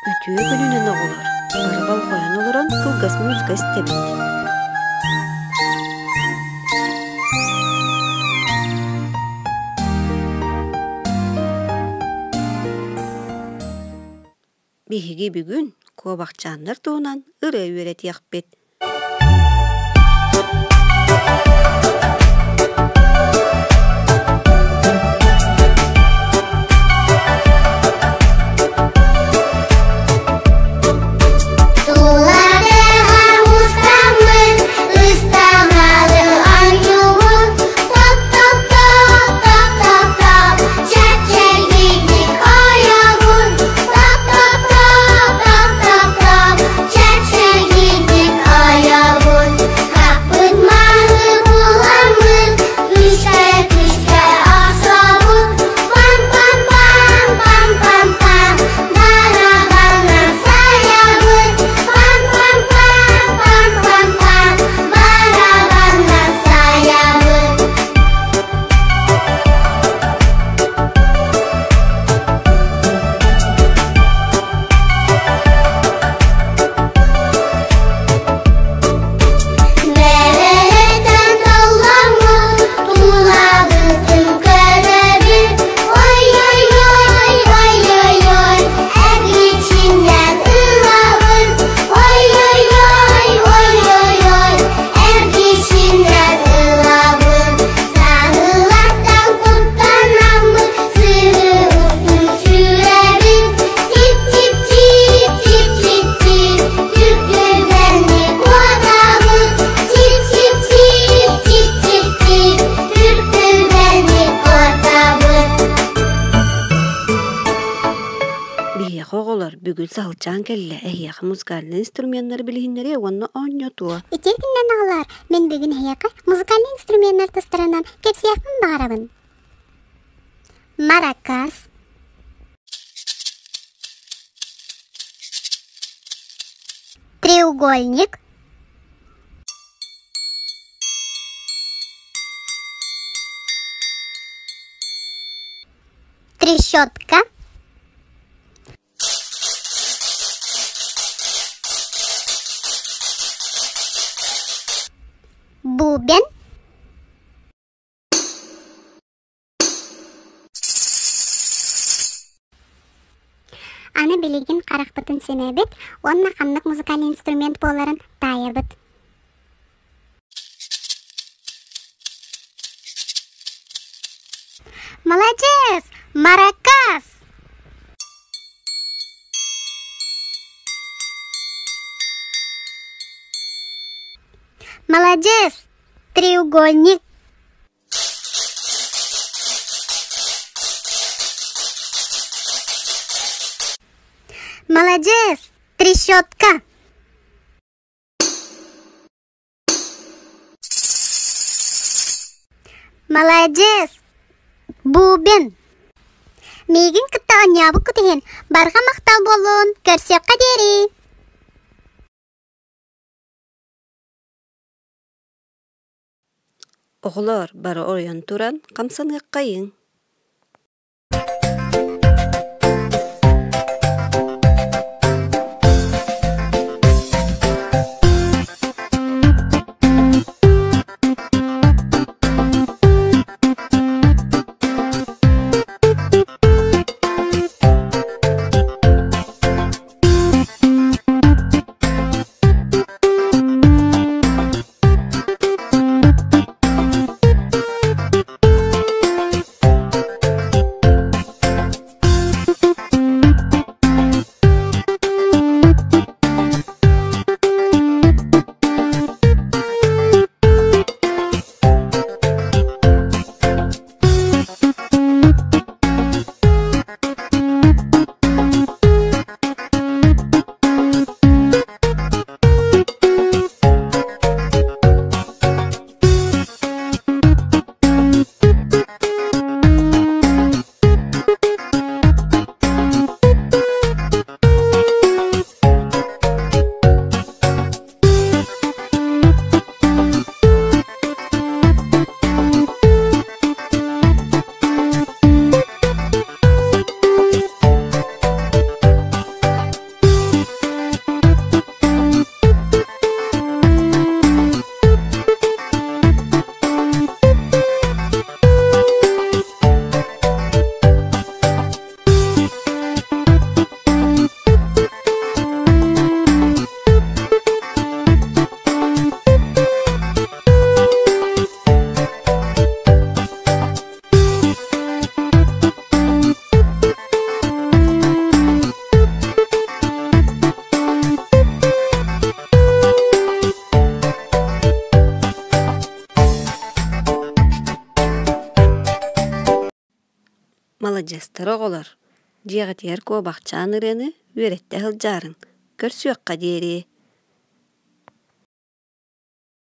Үтүө күнүнэн оҕолор, бары болҕойон олорон кылгас музыка истэбит. Биһиги бүгүн куобахчааннар туһунан ырыа үөрэтиэхпит. Туланыга устаммын, ыстаҥалы анньубун, топ-топ-топ, топ-топ-топ, чэпчэкитик ойобун, топ-топ-топ, топ-топ-топ, чэпчэкитик ойобун. Хаппыт маһы буламмын, күскэ-күскэ охсобун, пам-пам-пам, пам-пам-пам, барабаннан сайабын, пам-пам-пам, пам-пам-пам, барабаннан сайабын. Бэрэрэттэн толломмун, тулабытын көрөбүн, ой-ой-ой, ой-ой-ой, эргичиннэн ылабын, ой-ой-ой, ой-ой-ой, эргичиннэн ылабын. Саһылартан куттанаммын, сыһы устун сүүрэбин, тип-тип-тип, тип-тип-тип, түргэнник куотабын, тип-тип-тип, тип-тип-тип, түргэнник куотабын. Биһиэхэ оҕолор бүгүн саһылчаан кэллэ, эһиэхэ музыкальнай инструменнары билиһиннэриэ уонна оонньотуо. Итиэ күннэн оҕолоор, мин бүгүн эһиэхэ музыкальнай инструменнар тустарынан кэпсиэхпин баҕарабын. Маракас, треугольник, трещотка, бубен, Аны билигин харахпытын симэбит уонна ханнык музыкальный инструмент буоларын таайабыт. Молодец! Маракас! Молодец! Треугольник! Молодец! Трещотка! Молодец! Бубен! Миигин кытта оонньообуккут иһин барҕа махтал буоллун, көрсүөххэ диэри! Оҕолоор, бары оройон туран хамсаныаххайыҥ. Маладьыастар оҕолор, дьиэҕитигэр куобахчаан ырыаны үөрэттэ сылдьаарыҥ, көрсүөххэ диэри.